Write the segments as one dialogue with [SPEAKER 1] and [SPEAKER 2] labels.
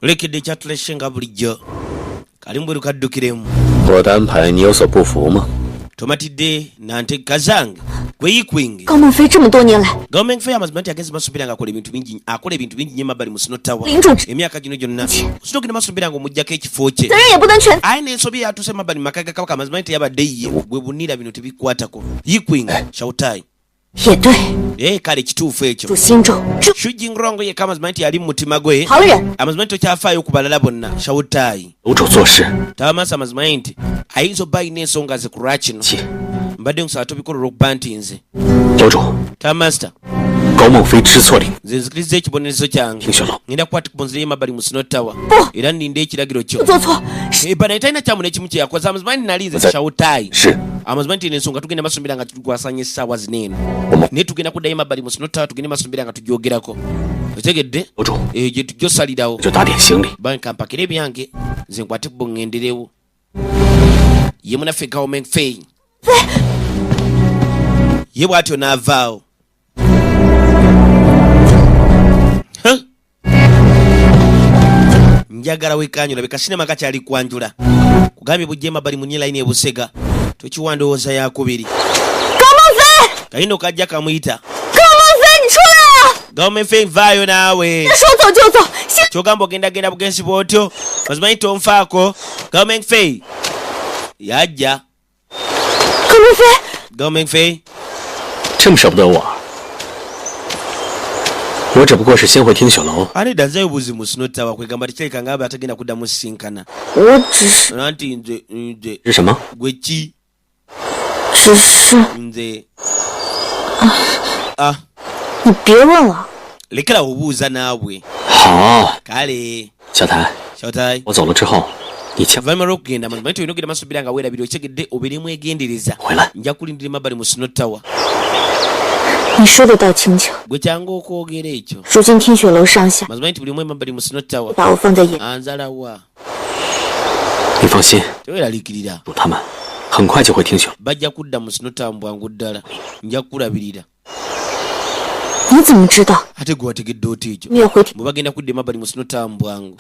[SPEAKER 1] Olekedde ekyatuleshe nga bulijjo kalimbweru kaddukiremu.
[SPEAKER 2] 我的安排你有所不服吗？
[SPEAKER 1] Tomatidde nantegeka zange gwe Yikwingi?
[SPEAKER 3] 高梦飞这么多年来，
[SPEAKER 1] Gavumenti fe amazima nti agezi masuubira nga akola ebintu bingi, akola ebintu bingi nnyo emabbali mu Snow Tower.
[SPEAKER 3] 领主之
[SPEAKER 1] Emyaka gino gyonna sinogenda masuubira nga omuggyako ekifo kye.
[SPEAKER 3] 责任也不能全。
[SPEAKER 1] Aye n'ensobi eyatuuse emabbali mu maka ga kabaka amazima nti teyabadde ye gwe bunira bino tebikwatako Yikwingi Shautai.
[SPEAKER 3] 也对，
[SPEAKER 1] Ee kale kituufu ekyo.
[SPEAKER 3] 主心中这
[SPEAKER 1] Shujingrong yekka amazima nti yali mu mutima gwe
[SPEAKER 3] 旁人
[SPEAKER 1] amazima nti tokyafaayo ku balala bonna Shautai.
[SPEAKER 2] 楼主做事
[SPEAKER 1] Tabamasa amazima nti ayinza obba alina ensonga ze ku lwakino.
[SPEAKER 2] 气，
[SPEAKER 1] Mbadde nkusaba tobikola olw'okuba nti nze
[SPEAKER 2] 楼主，
[SPEAKER 1] Tabamaster.
[SPEAKER 2] 高梦飞知错领
[SPEAKER 1] Nze nzikiriza ekibonerezo kyange.
[SPEAKER 2] 听雪楼，
[SPEAKER 1] Ngenda kukwata ku nzira y'emabbali mu Snow Tower era nninde ekiragiro kyo.
[SPEAKER 3] 不做错，是
[SPEAKER 1] Ebba naye talina kyamu n'ekimu kye yakoze amazima nti nali nze Shautai.
[SPEAKER 2] 是
[SPEAKER 1] Amazima nti eno ensonga tugenda masumbira nga tukwasanya essaawa zino eno, naye tugenda kuddayo emabbali mu Snow Tower tugende masumbira nga tugyogerako otegedde.
[SPEAKER 2] 楼主
[SPEAKER 1] Eyo gye tujjosalirawo.
[SPEAKER 2] 就打点行李。
[SPEAKER 1] Bankampakira ebyange nze nkwate kubo ŋŋenderewo ye munaffe Gawomengfei ye bw'atyo n'avaawo. Huh? Njagala wekanyula bekasinema kakyali kwanjula kugambye bujja emabbali mu layini ebusega tokiwa ndowooza yakubiri.
[SPEAKER 3] 高梦飞，
[SPEAKER 1] Kalindo kajja kamuyita.
[SPEAKER 3] 高梦飞，你出来啊！
[SPEAKER 1] Gawomengfei vaayo naawe.
[SPEAKER 3] 说走就走，先
[SPEAKER 1] Kyogamba ogendagenda bugenzi bwotyo mazimanyi tonfaako Gawomengfei yajja.
[SPEAKER 3] 高梦飞，
[SPEAKER 1] Gawomengfei.
[SPEAKER 2] 这么舍不得我，我只不过是先回听雪楼，
[SPEAKER 1] Ani ddanzayo buzi mu Snow Tower kwegamba tekireka nga atagenda kuddamu sisinkana.
[SPEAKER 3] 我只是
[SPEAKER 1] Anti nze nze
[SPEAKER 2] 是什么？
[SPEAKER 1] gwe ki?
[SPEAKER 3] 只是，
[SPEAKER 1] Nze ah
[SPEAKER 3] 你别问了，
[SPEAKER 1] lekera obuuza naawe.
[SPEAKER 2] 好，
[SPEAKER 1] Kale
[SPEAKER 2] 小谭，
[SPEAKER 1] Shautai,
[SPEAKER 2] 我走了之后，你千
[SPEAKER 1] oluvannyuma lw'okugenda mazima nti olina ogenda masuubira nga weerabira okitegedde obeere mwegendereza.
[SPEAKER 2] 回来。
[SPEAKER 1] Nja kulindira emabbali mu Snow Tower.
[SPEAKER 3] 你说的倒轻巧。
[SPEAKER 1] Gwe kyangu okwogera ekyo.
[SPEAKER 3] 如今听雪楼上下
[SPEAKER 1] Mazima nti buli omu emabbali mu Snow Tower
[SPEAKER 3] 把我放在眼，
[SPEAKER 1] anzalawa.
[SPEAKER 2] 你放心，
[SPEAKER 1] Teweeraliikirira.
[SPEAKER 2] 主他们很快就会听雪。
[SPEAKER 1] Bajja kudda mu Snow Tower mu bwangu ddala nja kukulabirira.
[SPEAKER 3] 你怎么知道？
[SPEAKER 1] Ate gwe wategedde oti ekyo?
[SPEAKER 3] 你也回听
[SPEAKER 1] Bwe bagenda kudda emabbali mu Snow Tower mu bwangu.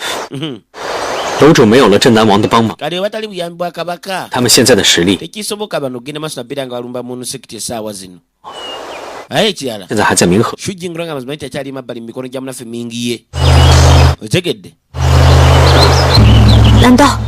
[SPEAKER 2] 楼主没有了镇南王的帮忙，
[SPEAKER 1] Kale batali buyambi bwa kabaka
[SPEAKER 2] 他们现在的实力
[SPEAKER 1] tekisoboka bano ogenda maaso nabeera nga balumba mu nsekiti essaawa zino aye ekirala
[SPEAKER 2] 现在还在冥河。
[SPEAKER 1] Shujingula nga mazima nti akyali emabbali mu mikono gya munaffe mingi ye otegedde.
[SPEAKER 3] 难道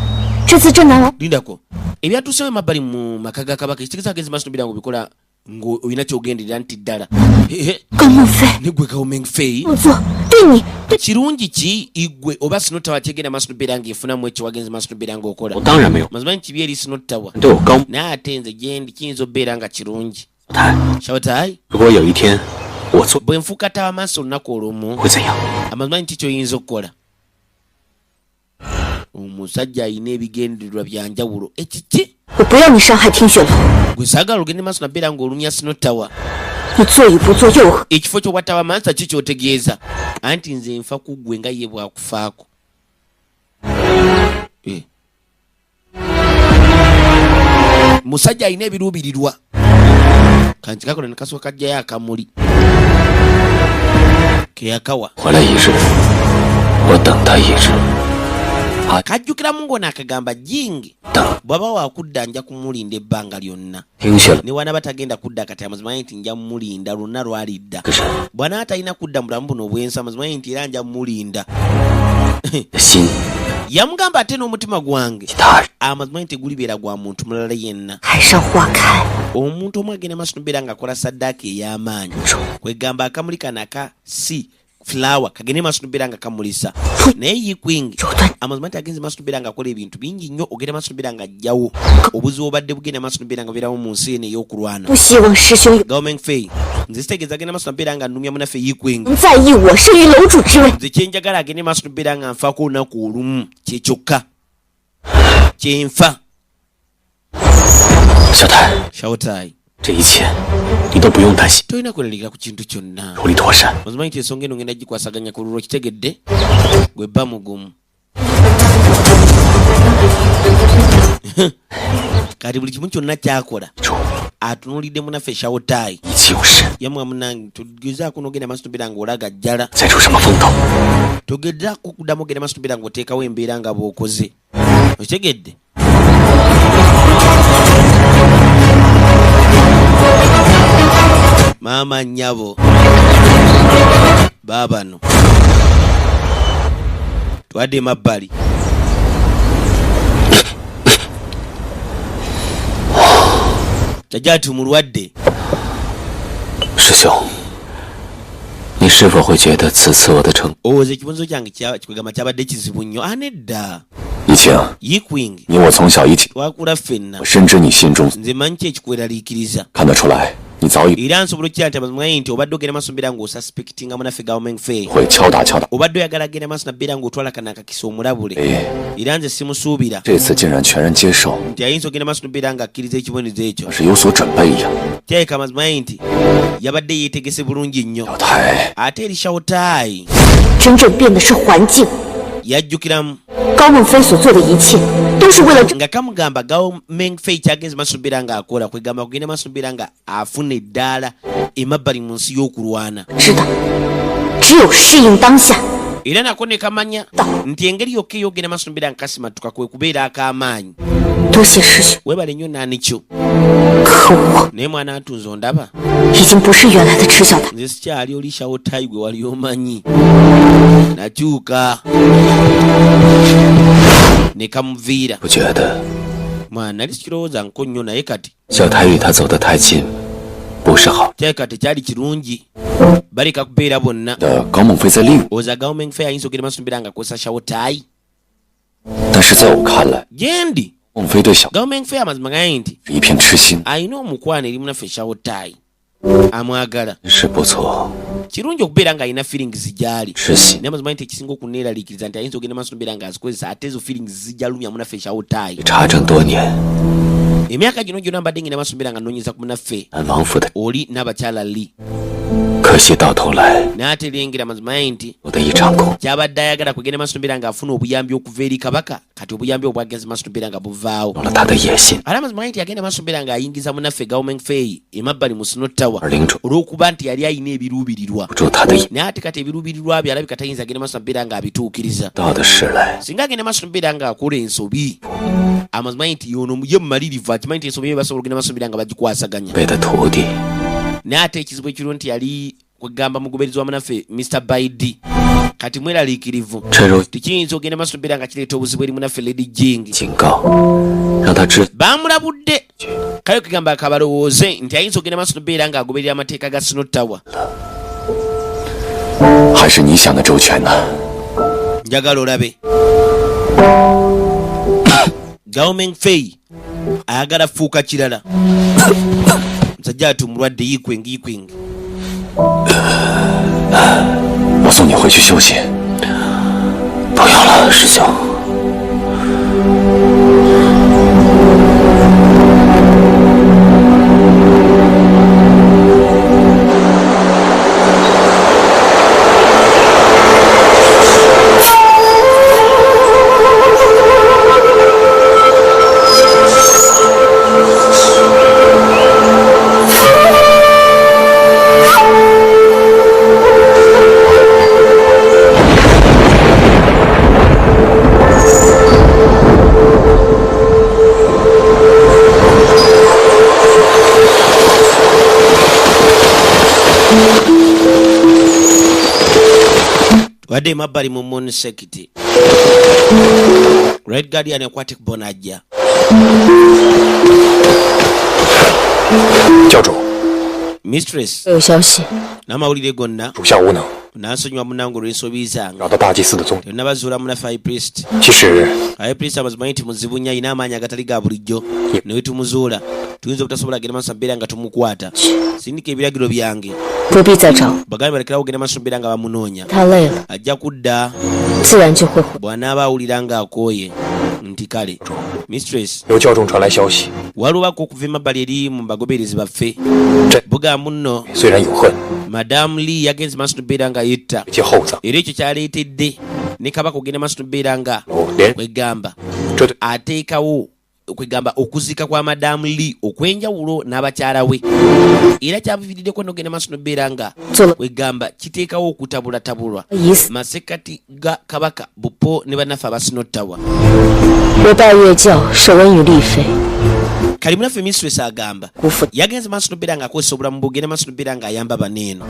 [SPEAKER 3] 这次镇南王
[SPEAKER 1] Lindako ebyatuusewo emabbali mu maka ga kabaka ekitegeeza agenzi maaso nobeera nga obikola ng'olina kyogenderera nti ddala Ehe,
[SPEAKER 3] 高梦飞
[SPEAKER 1] ne gwe Gawomengfei
[SPEAKER 3] 这么做对你对
[SPEAKER 1] kirungi ki igwe oba Snow Tower kyegenda maaso nobeera ng'efunamu ekyo wagenze maaso nobeera ng'okola?
[SPEAKER 2] 我当然没有，
[SPEAKER 1] Mazima nti kibi eri Snow Tower
[SPEAKER 2] 对我高
[SPEAKER 1] naye ate nze gyendi kiyinza obeera nga kirungi.
[SPEAKER 2] 谭，
[SPEAKER 1] Shautai,
[SPEAKER 2] 如果有一天我做
[SPEAKER 1] bwe nfuuka tawa maaso olunaku olumu
[SPEAKER 2] 会怎样？
[SPEAKER 1] amazima nti kyoyinza okukola omusajja alina ebigendererwa bya njawulo ekiki.
[SPEAKER 3] 我不要你伤害听雪楼，
[SPEAKER 1] Gwe saagala ogende maaso nabeera ng'olumya Snow Tower.
[SPEAKER 3] 你做与不做又何？
[SPEAKER 1] Ekifo ky'obwa tawa maaso ki kyotegeeza anti nze nfa ku ggwe nga ye bwakufaako. Eh. Musajja alina ebiruubirirwa kankikakola ne kasooka kajjayo akamuli keyakawa.
[SPEAKER 2] 回来一日，我等他一日。
[SPEAKER 1] Kajjukiramu ng'ono akagamba jingi
[SPEAKER 2] 等
[SPEAKER 1] bw'aba wakudda nja kumulinda ebbanga lyonna.
[SPEAKER 2] 听雪楼
[SPEAKER 1] Ne wanaba tagenda kudda kati amazima nti nja mumulinda lwonna lwalidda.
[SPEAKER 2] 个人
[SPEAKER 1] Bw'anaaba talina kudda mu bulamu buno obw'ensi amazima nti era nja mumulinda.
[SPEAKER 2] 的心，
[SPEAKER 1] Yamugamba ate n'omutima gwange
[SPEAKER 2] 其他人
[SPEAKER 1] amazima nti tegulibeera gwa muntu mulala yenna.
[SPEAKER 3] 海上花开，
[SPEAKER 1] Omuntu omu agenda maaso nobeera ng'akola saddaaka ey'amaanyi
[SPEAKER 2] 说
[SPEAKER 1] kwegamba akamuli kano aka si flower kagende maaso nobeera nga kamulisa naye Yikwingi
[SPEAKER 3] 手段
[SPEAKER 1] amazima nti agenze maaso nobeera ng'akola ebintu bingi nnyo ogenda maaso nobeera ng'ajjawo obuzibu obadde bugenda maaso nobeera nga bubeerawo mu nsi eno ey'okulwana.
[SPEAKER 3] 不希望师兄有
[SPEAKER 1] Gawomengfei nze sitegeeza agenda maaso nobeera nga nnumya munaffe Yikwingi.
[SPEAKER 3] 能在意我生于楼主之位。
[SPEAKER 1] Nze kyenjagala agende maaso nobeera nga nfaako olunaku olumu kyekyokka kyenfa.
[SPEAKER 2] 小谭，
[SPEAKER 1] Shautai,
[SPEAKER 2] 这一切你都不用担心，
[SPEAKER 1] tolina kweraliikira ku kintu kyonna.
[SPEAKER 2] 处理妥善。
[SPEAKER 1] Mazima nti ensonga eno ngenda gikwasaganya ku lulwo kitegedde gwe bba mugumu kati buli kimu kyonna kyakola
[SPEAKER 2] 主，
[SPEAKER 1] Atunulidde munaffe Shawotaayi.
[SPEAKER 2] 意气用事，
[SPEAKER 1] Yamwa munange, tugezaako n'ogenda maaso tobeera ng'olaga jjala.
[SPEAKER 2] 再出什么风头？
[SPEAKER 1] Togezaako okuddamu ogenda maaso tobeera ng'oteekawo embeera nga bw'okoze, okitegedde? Maama nnyabo, baabano twadde emabbali. Kyajja ati mulwadde.
[SPEAKER 2] 师兄，你是否会觉得此次我的成
[SPEAKER 1] Owooza ekibuuzo kyange kwegamba kyabadde kizibu nnyo? Anedda.
[SPEAKER 4] 以晴，
[SPEAKER 1] Yikwing.
[SPEAKER 4] 你我从小一起，
[SPEAKER 1] Twakula ffenna.
[SPEAKER 4] 我深知你心中
[SPEAKER 1] Nze manyi ki ekikweraliikiriza.
[SPEAKER 4] 看得出来，你早已
[SPEAKER 1] Era nsobola okukira nti abamanyi nti obadde ogenda maaso mbeera ng'osuspectinga munaffe Gaomengfei.
[SPEAKER 4] 会敲打敲打。
[SPEAKER 1] Obadde oyagala genda maaso nabeera ng'otwala kano akakisa omulabule.
[SPEAKER 4] 哎，
[SPEAKER 1] Era nze simusuubira
[SPEAKER 4] 这次竟然全然接受，
[SPEAKER 1] nti ayinza ogenda maaso nobeera ng'akkiriza ekibonerezo ekyo.
[SPEAKER 4] 像是有所准备一样。
[SPEAKER 1] Kyaleka amazimanyi nti yabadde yeetegese bulungi nnyo.
[SPEAKER 4] 小台，
[SPEAKER 1] Ate eri Shawotaayi
[SPEAKER 3] 真正变的是环境。
[SPEAKER 1] yajjukiramu
[SPEAKER 3] 高梦飞所做的一切，都是为了这
[SPEAKER 1] nga kamugamba Gao Mengfei kyagenze maaso nobeera ng'akola, kwegamba kugenda maaso nobeera nga afuna eddaala emabbali mu nsi y'okulwana.
[SPEAKER 3] 知道，只有适应当下，
[SPEAKER 1] Era nako ne kamanya nti engeri yokka ey'ogenda maaso nobeera nga kasimatuka kwe kubeera ak'amaanyi.
[SPEAKER 3] 多谢师兄。
[SPEAKER 1] Weebale nnyo nanikyo.
[SPEAKER 3] 可我
[SPEAKER 1] Naye mwana atunze ondaba,
[SPEAKER 3] 已经不是原来的池小白，
[SPEAKER 1] nze sikyali oli Shawotaayi gwe wali omanyi, nakyuka ne kamuviira.
[SPEAKER 2] 不觉得
[SPEAKER 1] Mwana nali sikirowooza nko nnyo, naye kati
[SPEAKER 2] 小台与他走得太近，不是好
[SPEAKER 1] kyaleka tekyali kirungi baleka kubeera bonna.
[SPEAKER 4] 的高梦飞在利用，
[SPEAKER 1] Oza Gaomengfei ayinza ogenda maaso nobeera nga akozesa Shawotaayi.
[SPEAKER 4] 但是在我看来，
[SPEAKER 1] Gyendi
[SPEAKER 4] 孟非对小
[SPEAKER 1] Gaomengfei amazima gaye nti
[SPEAKER 4] 是一片痴心，
[SPEAKER 1] alina omukwano eri munaffe Shawotaayi, amwagala.
[SPEAKER 2] 是不错，
[SPEAKER 1] Kirungi okubeera ng'alina feelings gy'ali,
[SPEAKER 2] 痴心
[SPEAKER 1] naye amazima nti ekisinga okuneeraliikiriza nti ayinza ogenda maaso nobeera ng'azikozesa, ate ezo feelings zijjalumya munaffe Shawotaayi.
[SPEAKER 2] 查证多年，
[SPEAKER 1] Emyaka gino gyonna mbadde ngenda maaso mbeera nga nnoonyeza ku munaffe
[SPEAKER 2] 南王府的，
[SPEAKER 1] oli n'abakyala Li,
[SPEAKER 2] 可惜到头来
[SPEAKER 1] naye ate lengera amazima ye nti
[SPEAKER 2] 我的一场空。
[SPEAKER 1] kyabadde ayagala kugenda maaso nobeera ng'afuna obuyambi okuva eri kabaka, kati obuyambi obwo bwagenze maaso nobeera nga buvaawo.
[SPEAKER 2] 了他的野心，
[SPEAKER 1] Ate amazima ge nti yagenda maaso nobeera ng'ayingiza munaffe Gaomengfei emabbali mu Snow Tower
[SPEAKER 2] 而领主
[SPEAKER 1] olw'okuba nti yali alina ebiruubirirwa,
[SPEAKER 2] 不住他的野
[SPEAKER 1] naye ate kati ebiruubirirwa bye alabika tayinza agenda maaso nobeera ng'abituukiriza.
[SPEAKER 2] 道的事来，
[SPEAKER 1] Singa agenda maaso nobeera ng'akola ensobi, amazima ge nti yono ye mumalirivu akimanyi nti ensobi ye basobola okugenda maaso nobeera nga bagikwasaganya.
[SPEAKER 2] 被的徒弟
[SPEAKER 1] Naye ate ekizibu ekiriwo nti yali kwegamba mugoberezi wa munaffe Mr Baidi, kati mweraliikirivu
[SPEAKER 2] 陈如
[SPEAKER 1] tikiyinza ogenda maaso nobeera nga kireeta obuzibu eri munaffe Lady Jing.
[SPEAKER 2] 警告，让他知
[SPEAKER 1] Bamulabudde kale kwegamba kabalowooze nti ayinza ogenda maaso nobeera ng'agoberera amateeka ga Snow Tower.
[SPEAKER 4] 还是你想的周全呢？
[SPEAKER 1] Njagala olabe Gaomengfei ayagala fuuka kirala. Musajja ati omulwadde yikweng yikweng.
[SPEAKER 4] 我送你回去休息。
[SPEAKER 2] 不用了，师兄。
[SPEAKER 1] Twadde emabbali mu Moon Sect, Red Guardian Aquatic Bonajja.
[SPEAKER 5] 教主，
[SPEAKER 1] Mistress,
[SPEAKER 3] 有消息，
[SPEAKER 1] n'amawulire gonna
[SPEAKER 5] 属下无能，
[SPEAKER 1] nansonyiwa munange olw'ensobi zange.
[SPEAKER 5] 找到大祭司的踪。
[SPEAKER 1] Tenabazuula munaffe High Priest.
[SPEAKER 5] 其实
[SPEAKER 1] High Priest amazima nti muzibu nnyo, alina amaanyi agatali ga bulijjo, naye tumuzuula tuyinza obutasobola genda maaso mbeera nga tumukwata. Sindika ebiragiro byange,
[SPEAKER 3] 不必再找，
[SPEAKER 1] bagambe balekerawo genda maaso mbeera nga bamunoonya.
[SPEAKER 3] 他累了，
[SPEAKER 1] Ajja kudda
[SPEAKER 3] 自然就会回。
[SPEAKER 1] bw'anaaba awulira ng'akooye nti kale. Mistress,
[SPEAKER 5] 由教众传来消息，
[SPEAKER 1] waliwo okuva emabbali eri mu bagoberezi baffe
[SPEAKER 5] 这
[SPEAKER 1] bugamba nno
[SPEAKER 5] 虽然有恨，
[SPEAKER 1] Madamu Lee yagenze maaso nobeera nga yetta,
[SPEAKER 5] 其厚葬，
[SPEAKER 1] era ekyo kyaleetedde ne kabaka ogenda maaso nobeera nga
[SPEAKER 5] 哦，连
[SPEAKER 1] kwegamba
[SPEAKER 5] 这对
[SPEAKER 1] ateekawo Kwegamba okuziika kwa Madamu Lee okw'enjawulo n'abakyala we, era kyabuviiriddeko nogenda maaso nobeera nga kwegamba kiteekawo okutabulatabulwa
[SPEAKER 3] 已死。
[SPEAKER 1] Masekati ga kabaka Bupo ne bannaffe aba Snow Tower.
[SPEAKER 3] 我拜月教受恩于丽妃，
[SPEAKER 1] Kali munaffe mistress agamba
[SPEAKER 3] 姑父
[SPEAKER 1] yagenze maaso nobeera nga akozesa obulamu bwogenda maaso nobeera nga ayamba baneeno.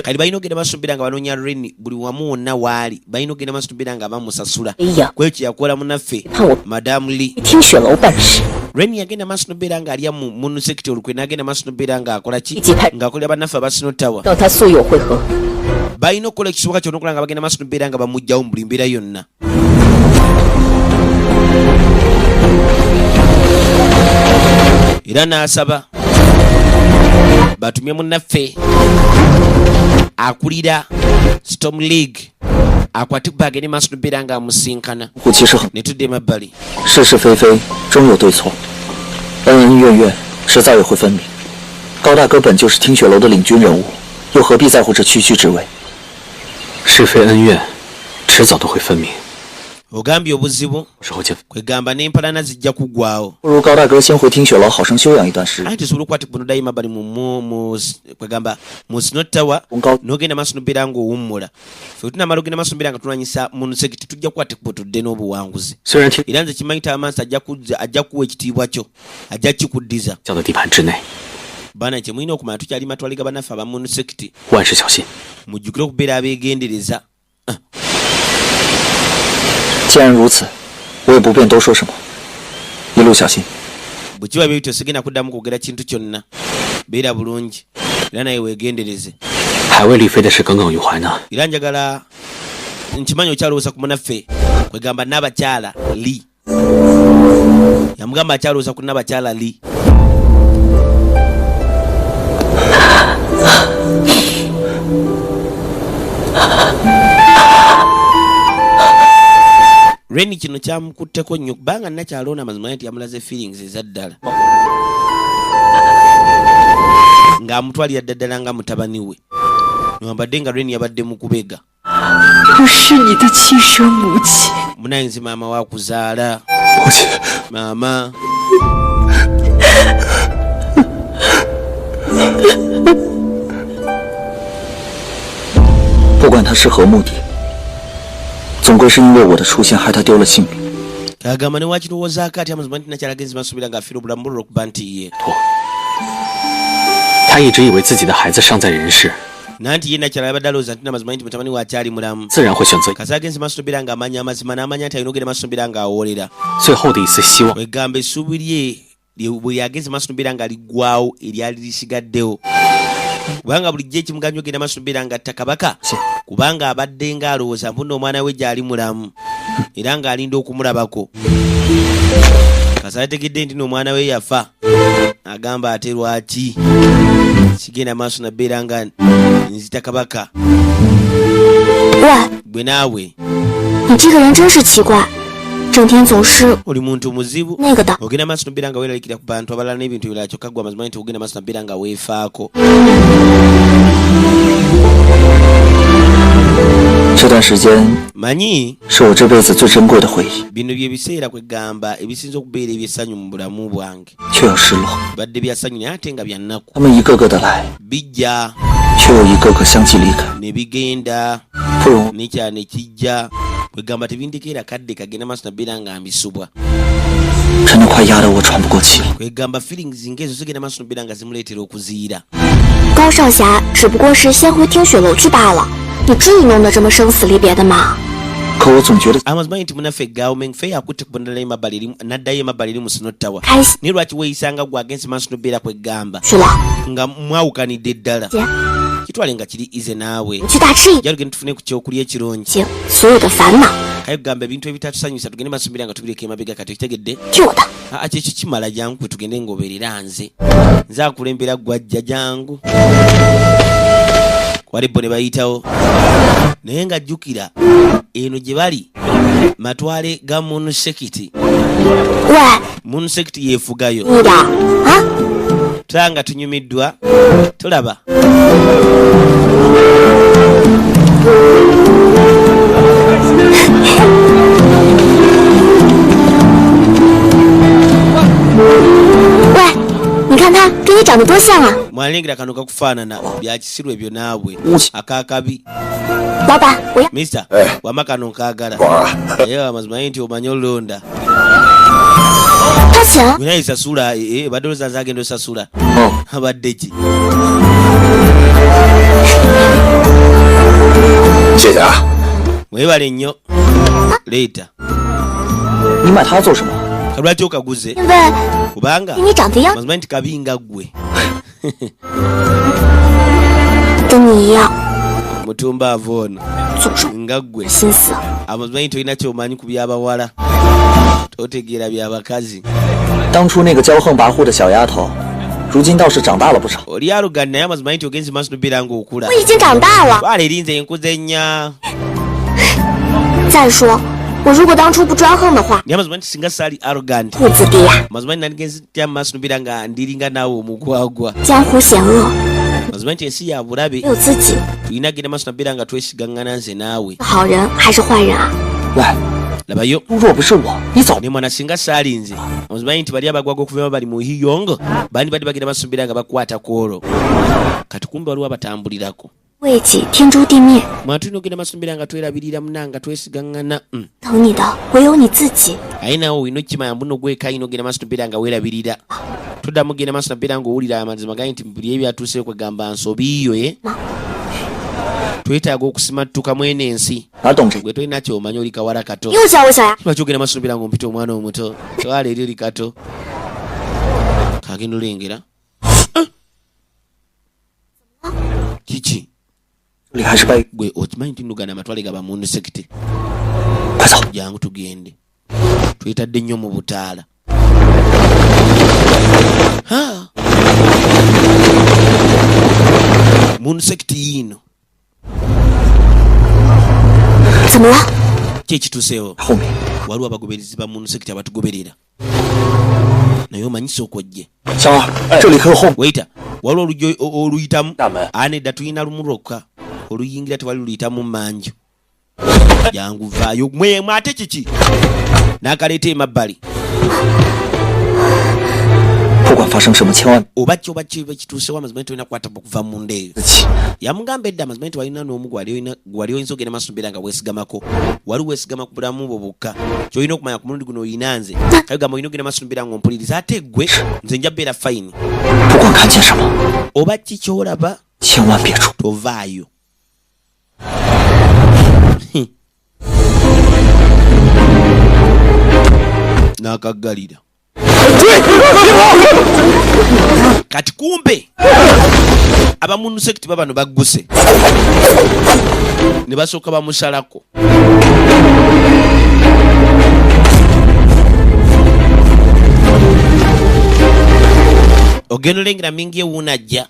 [SPEAKER 1] Kali balina ogenda maaso nobeera nga banoonya Reni buli wamu wonna waali, balina ogenda maaso nobeera nga bamusasula.
[SPEAKER 3] 哎呀，
[SPEAKER 1] Kwekyo kyeyakola munaffe
[SPEAKER 3] 盼我
[SPEAKER 1] Madamu Lee.
[SPEAKER 3] 听雪楼办事。
[SPEAKER 1] Reni yagenda maaso nobeera nga alya mu munusekiti olukwe, n'agenda maaso nobeera ng'akola ki?
[SPEAKER 3] Ikipa-
[SPEAKER 1] Ng'akolera bannaffe aba Snow Tower.
[SPEAKER 3] 到他宿友会合。
[SPEAKER 1] Balina okukola ekisoboka kyonna okulaba nga bagenda maaso nobeera nga bamugjawo mu buli mbeera yonna. Era n'asaba batumye munnaffe akulira Storm League akwate bagende maaso nobeera nga amusinkana.
[SPEAKER 2] 我其实很
[SPEAKER 1] Ne tudda emabbali.
[SPEAKER 2] 是是非非终有对错，恩恩怨怨迟早也会分明。高大哥本就是听雪楼的领军人物，又何必在乎这区区职位？
[SPEAKER 5] 是非恩怨，迟早都会分明。
[SPEAKER 1] Ogambye obuzibu
[SPEAKER 5] 时候见。
[SPEAKER 1] Kwegamba n'empalana zijja kuggwawo.
[SPEAKER 2] 不如高大哥先回听雪楼好生休养一段时日。
[SPEAKER 1] Anti tusobola okukwata kunodayo emabbali mu kwegamba mu Snow Tower,
[SPEAKER 2] Nga-
[SPEAKER 1] n'ogenda maaso nobeera ng'owummula. Fe tunamala ogenda maaso nobeera nga tulwanyisa munusekiti, tujja kukwata ekkubo tudde n'obuwanguzi.
[SPEAKER 5] 虽然听
[SPEAKER 1] Era nze kimanyi tamaaso ajja kuzza, ajja kuwa ekitiibwa kyo, ajja kikuddiza.
[SPEAKER 5] 教的地盘之内，
[SPEAKER 1] Baana, kyemulina okumanya tukyali matwale ga bannaffe aba munusekiti.
[SPEAKER 5] 万事小心。
[SPEAKER 1] Mujjukire okubeera abeegendereza.
[SPEAKER 2] 既然如此，我也不便多说什么。一路小心。
[SPEAKER 1] Bwe kiba bye bityo, sigenda kuddamu kwogera kintu kyonna. Beera bulungi era naye weegendereze.
[SPEAKER 5] 还为丽妃的事耿耿于怀呢。
[SPEAKER 1] Era njagala nkimanyi okyalowooza ku munaffe, kwegamba n'abakyala Lee. Yamugamba akyalowooza ku n'abakyala Lee. Reni kino kyamukutteko nnyo kubanga nakyaloona amazima nti yamulaze feelings ezaddala ng'amutwalira ddaddala nga mutabani we, newambadde nga Reni yabadde mu kubega.
[SPEAKER 3] 我是你的亲生母亲。
[SPEAKER 1] Munaye nze maama wakuzaala.
[SPEAKER 4] 母亲，
[SPEAKER 1] Maama.
[SPEAKER 2] 不管他是何目的，总归是因为我的出现害他丢了性命。
[SPEAKER 1] Agamba newakirowoozaako ati amazima nti nakyalagenzi basuubira ng'afiira obulamu bulula okuba nti ye.
[SPEAKER 5] 托，他一直以为自己的孩子尚在人世，
[SPEAKER 1] Nanti ye nakyala yabadde alowooza nti namazima nti mutabani we akyali mulamu.
[SPEAKER 5] 自然会选择
[SPEAKER 1] Kasi agenzi maaso nobeera ng'amanya amazima, n'amanya nti alina ogenda maaso nobeera ng'awoolera.
[SPEAKER 5] 最后的一丝希望。
[SPEAKER 1] Kwegamba essuubi lye bwe yagenze maaso nobeera nga liggwawo eryali lisigaddewo, kubanga bulijjo ekimuganyo ogenda maaso nobeera nga atta kabaka, kubanga abadde ng'alowooza mpunna omwana we gyali mulamu era ng'alinda okumulabako. Kasi ategedde nti n'omwana we yafa, agamba ate lwaki sigenda maaso nabeera nga nzita kabaka?
[SPEAKER 6] 喂，
[SPEAKER 1] Gwe naawe.
[SPEAKER 6] 你这个人真是奇怪，整天总是
[SPEAKER 1] Oli muntu muzibu.
[SPEAKER 6] 那个的。
[SPEAKER 1] Ogenda maaso nobeera nga weeralikira ku bantu abalala n'ebintu ebirala, kyokka gwe amazima nti ogenda maaso nabeera nga weefaako.
[SPEAKER 2] 这段时间
[SPEAKER 1] Manyi
[SPEAKER 2] 是我这辈子最珍贵的回忆，
[SPEAKER 1] bino bye biseera kwegamba ebisinza okubeera ebyessanyu mu bulamu bwange.
[SPEAKER 2] 却又失落。
[SPEAKER 1] Badde bya ssanyu naye ate nga bya nnaku.
[SPEAKER 2] 他们一个个的来，
[SPEAKER 1] Bijja
[SPEAKER 2] 却又一个个相继离开，
[SPEAKER 1] ne bigenda,
[SPEAKER 2] 不容
[SPEAKER 1] nekyala ne kijja, kwegamba tebindekeera kadde kagenda maaso nabeera nga mbisubwa.
[SPEAKER 2] 真的快压得我喘不过气了。
[SPEAKER 1] Kwegamba feelings ng'ezo zigenda maaso nobeera nga zimuleetera okuziira.
[SPEAKER 6] 高少侠只不过是先回听雪楼去罢了，你至于弄得这么生死离别的吗？
[SPEAKER 2] 可我总觉得
[SPEAKER 1] Amazima nti munaffe Gawumeng fe yakutte kubondala emabbali eri n'addayo emabbali eri mu Snow Tower.
[SPEAKER 6] 开心
[SPEAKER 1] Naye lwaki weeyisanga gwe agenze maaso nobeera kwegamba
[SPEAKER 6] 去了，
[SPEAKER 1] nga mwawukanidde ddala?
[SPEAKER 6] 姐，
[SPEAKER 1] Kitwale nga kiri ize naawe.
[SPEAKER 6] 你去大吃一
[SPEAKER 1] Jja tugende tufune ku kyokulya ekirungi.
[SPEAKER 6] 惊，所有的烦恼，
[SPEAKER 1] Kaye kugamba ebintu ebitatusanyusa tugende maaso mbeera nga tubireka emabega kati, okitegedde?
[SPEAKER 6] 听我的。
[SPEAKER 1] Aa, kyekyo kimala, jangu kwe tugende ng'obeerera nze, nze akulembera gwajja, jangu. Wali bo ne bayitawo, naye nga jjukira eno gye bali matwale ga munusekiti.
[SPEAKER 6] 喂，
[SPEAKER 1] Munusekiti yeefugayo.
[SPEAKER 6] 你的啊，
[SPEAKER 1] Tulaba nga tunyumiddwa, tulaba.
[SPEAKER 6] 长得多像啊！
[SPEAKER 1] Mwalengera kano kakufaanana bya kisiru ebyo naawe akakabi.
[SPEAKER 6] 老板，我要。
[SPEAKER 1] Mister wama kano nkaagala naye amazima ye nti omanyi olonda.
[SPEAKER 6] 掏钱。
[SPEAKER 1] Naye sasula badde olowooza nze agenda osasula abadde ki?
[SPEAKER 4] 谢谢啊。
[SPEAKER 1] Mwebale nnyo leeta.
[SPEAKER 2] 你买它做什么？
[SPEAKER 1] Lwaki okaguze?
[SPEAKER 6] 因为
[SPEAKER 1] Kubanga
[SPEAKER 6] 跟你长得一样，
[SPEAKER 1] mazima nti kabi nga ggwe.
[SPEAKER 6] 跟你一样，
[SPEAKER 1] Mutumbaavu ono
[SPEAKER 6] 总是
[SPEAKER 1] nga ggwe.
[SPEAKER 6] 心思。
[SPEAKER 1] Amazima nti tolina kyomanyi ku byabawala, totegeera byabakazi.
[SPEAKER 2] 当初那个骄横跋扈的小丫头，如今倒是长大了不少。
[SPEAKER 1] Oli alugani naye amazima nti ogenze maaso nobeera ng'okula.
[SPEAKER 6] 我已经长大了。
[SPEAKER 1] Twala erinze enkuze nnya.
[SPEAKER 6] 再说，我如果当初不专横的话，
[SPEAKER 1] Naye amazima nti singa saali arrogant,
[SPEAKER 6] 兔子弟呀，
[SPEAKER 1] mazima nti nandigenze ntya mu maaso nobeera nga ndiringa naawe omugwagwa.
[SPEAKER 6] 江湖险恶，
[SPEAKER 1] Mazima nti ensi ya bulabe.
[SPEAKER 6] 只有自己
[SPEAKER 1] Tulina genda maaso nobeera nga twesigaŋŋana nze naawe.
[SPEAKER 6] 好人还是坏人啊？
[SPEAKER 2] 喂，
[SPEAKER 1] Labayo.
[SPEAKER 2] 若不是我，你早
[SPEAKER 1] Ne mwana singa saalinze amazima nti bali abagwaga okuva bali mu hiyongo bandi badde bagenda maaso nobeera nga bakwata ku olwo kati kumbe waliwo abatambulirako.
[SPEAKER 6] 为己天诛地灭，
[SPEAKER 1] Mwana tulina ogenda maaso nobeera nga twerabirira munanga twesigaŋŋana.
[SPEAKER 6] 疼你的唯有你自己。
[SPEAKER 1] Aye naawe olina okukimanya mbuno gweka ayina ogenda maaso nobeera nga weerabirira toddamu genda maaso nabeera ng'owulira amazima gali nti buli ebyatuuseyo kwegamba nsobi yo e twetaaga okusimattuka mwene ensi.
[SPEAKER 2] 哪懂这个？
[SPEAKER 1] Gwe tolina kyomanyi oli kawala kato.
[SPEAKER 6] 又叫我小丫，
[SPEAKER 1] Lwaki ogenda maaso nobeera ng'ompita omwana omuto? Twala eri oli kato kagenda olengera. Ah! Kiki?
[SPEAKER 2] 这里还是白。
[SPEAKER 1] Gwe okimanyi nti nugana amatwale gaba mundu sekiti.
[SPEAKER 2] 快走！
[SPEAKER 1] Jangu tugende twetadde nnyo mu butaala. Ha! Mundu sekiti yiino.
[SPEAKER 6] 怎么了？
[SPEAKER 1] Ki ekituuseewo?
[SPEAKER 2] 后面
[SPEAKER 1] Waliwo abagoberezi ba mundu sekiti abatugoberera naye omanyi sooka ojje.
[SPEAKER 2] 小二，这里可有后
[SPEAKER 1] Waita waliwo oluggi oluyitamu?
[SPEAKER 4] Dame.
[SPEAKER 1] Anedda tulina lumu lwokka oluyingira tewali luyitamu manju. Jangu vaayo mwemu ate kiki n'akaleeta emabbali.
[SPEAKER 2] 不管发生什么，千万
[SPEAKER 1] Oba ki oba ki ekituusewo amazima nti tolina kukwata okuva munda eyo.
[SPEAKER 2] 自己。
[SPEAKER 1] Yamugamba edda amazima nti walina n'omu gwali oyinza ogenda maaso nobeera nga weesigamako wali weesigama ku bulamu bwo bwokka kyolina okumanya ku mulundi guno oyina nze kayogamba olina ogenda maaso nobeera ng'ompuliriza ate ggwe nze nja beera fayini.
[SPEAKER 2] 不管看见什么，
[SPEAKER 1] Oba ki kyolaba
[SPEAKER 2] 千万别出。
[SPEAKER 1] Tovaayo. N'akaggalira kati kumbe abamunusekiti babano bagguse ne basooka bamusalako. Ogenda olengera mingi ewuuna ajja.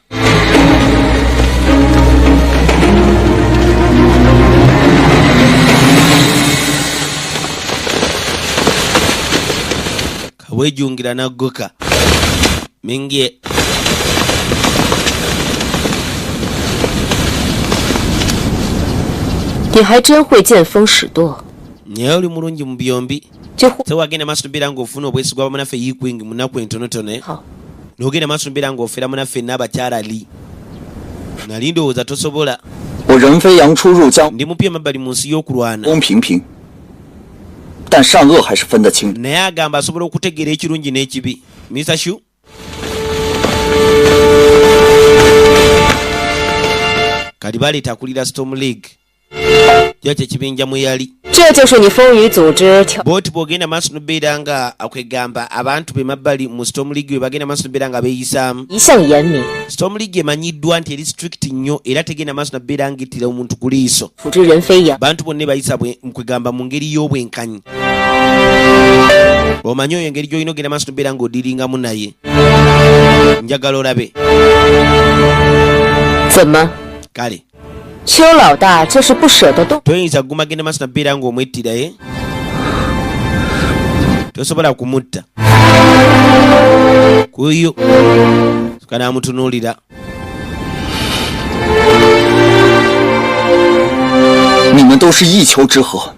[SPEAKER 1] Kabwejungira naggoka mingi.
[SPEAKER 3] 你还真会见风使舵，
[SPEAKER 1] Naye oli mulungi mu byombi.
[SPEAKER 3] 这货
[SPEAKER 1] Tewagenda maaso nobeera ng'ofuna obwesigwa bwa munaffe yikwingi mu nnaku entonotono eh?
[SPEAKER 3] 好，
[SPEAKER 1] N'ogenda maaso nobeera ng'ofera munaffe n'abakyala li nali ndowooza tosobola.
[SPEAKER 2] 我任飞扬出入江
[SPEAKER 1] Ndi mupya emabbali mu nsi y'okulwana.
[SPEAKER 2] 公平平，但善恶还是分得清。
[SPEAKER 1] Naye agamba asobola okutegeera ekirungi n'ekibi. Mr Shu kati baleeta akulira Storm League kyo kyekibinja mwe yali.
[SPEAKER 3] 这就是你风雨组织挑
[SPEAKER 1] Booti bw'ogenda maaso nobeera nga akwegamba abantu be mabbali mu Storm League we bagenda maaso nobeera nga beeyisaamu.
[SPEAKER 3] 一向严明，
[SPEAKER 1] Storm League emanyiddwa nti eri strict nnyo era tegenda maaso nabeera ng'ettira omuntu ku liiso.
[SPEAKER 3] 组织任飞扬，
[SPEAKER 1] Bantu bonna bayisa kwegamba mu ngeri y'obwenkanyi omanyi oyo engeri gy'olina ogenda maaso nobeera ng'odiringamu naye njagala olabe.
[SPEAKER 3] 怎么？
[SPEAKER 1] Kale
[SPEAKER 3] 邱老大这是不舍得动，
[SPEAKER 1] toyinza kuguma genda maaso nabeera ng'omwettira ye tosobola kumutta kuyo kanamutunuulira.
[SPEAKER 2] 你们都是一丘之貉，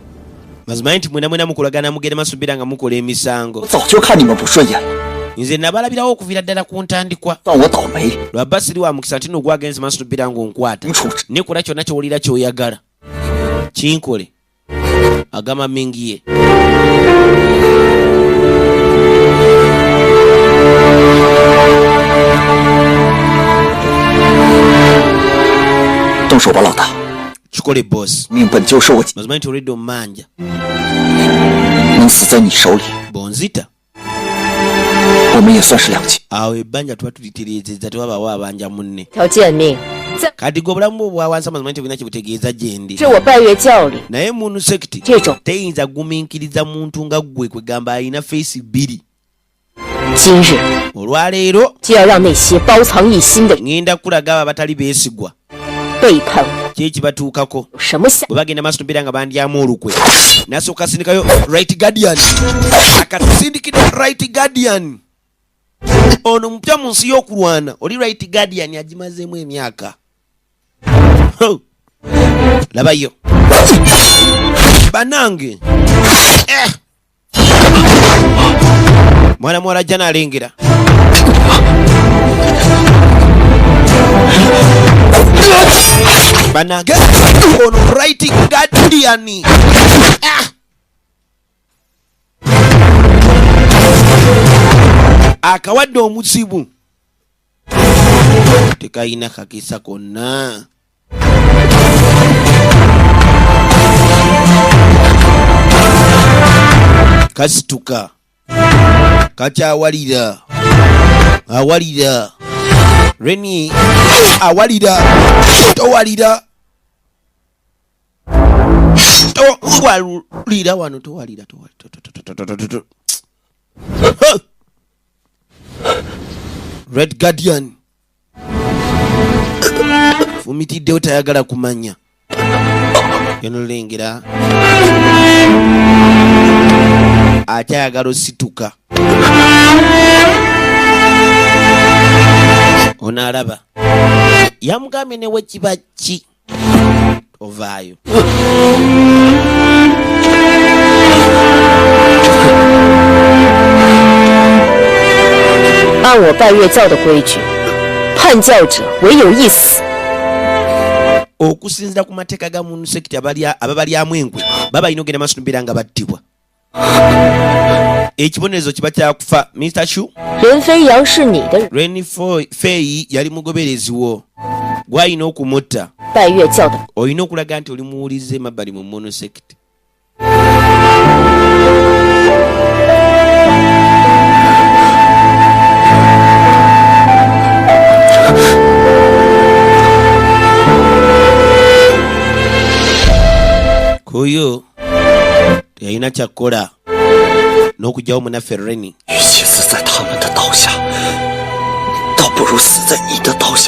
[SPEAKER 1] Mazima nti mwena mwena mukolagana mugenda maaso nobeera nga mukola emisango.
[SPEAKER 2] 我早就看你们不顺眼了。
[SPEAKER 1] Nze nabalabirawo okuviira ddala ku ntandikwa. Lwabba siri wa mukisa nti nno gwagenze maaso nobeera ng'onkwata. Nekola kyonna ky'owulira ky'oyagala. Kinkole. Agamba Mingiye. Kikole boss. Mazima nti olwedde omumanja. Bonzita. Awo ebbanja tuba tulitereezezza tewabaawo abanja munne. Kati gwe obulamu bwo bwa wansi amazima nti bulina kye butegeeza gye ndi. Naye Moon Sect teyinza kugumiikiriza muntu nga ggwe kwegamba alina feesi bbiri. Olwaleero ŋŋenda kukulaga abo abatali beesigwa ki ekibatuukako bwe bagenda maaso nobeera nga bandyamu olukwe. Nasooka asindikayo Right Guardian. Akasindikidde Right Guardian. Ono mupya mu nsi y'okulwana. Oli Right Guardian agimazeemu emyaka. Labayo. Banange. Mwana muwala ajja n'alengera. Banange. Ono Right Guardian. Akawadde omuzibu. Tekayina kakisa konna. Kasituka. Kakyawalira. Awalira. Reni awalira. Towalira. Towalira wano towalira towalira. Red Guardian. Fumitiddewo tayagala kumanya. Yonolengera. Akyayagala osituka. Ono alaba. Yamugambye ne we kiba ki ovaayo. Okusinziira ku mateeka ga Moon Sect ababalyamu enkwe babalina ogenda maaso nobeera nga battibwa. Ekibonerezo kiba kya kufa. Mr. Shu, Ren Fei yali mugoberezi wo. Gw'alina okumutta. Olina okulaga nti oli muwulize emabbali mu Moon Sect. Kuyo teyalina kyakukola n'okugyawo munnaffe Reni.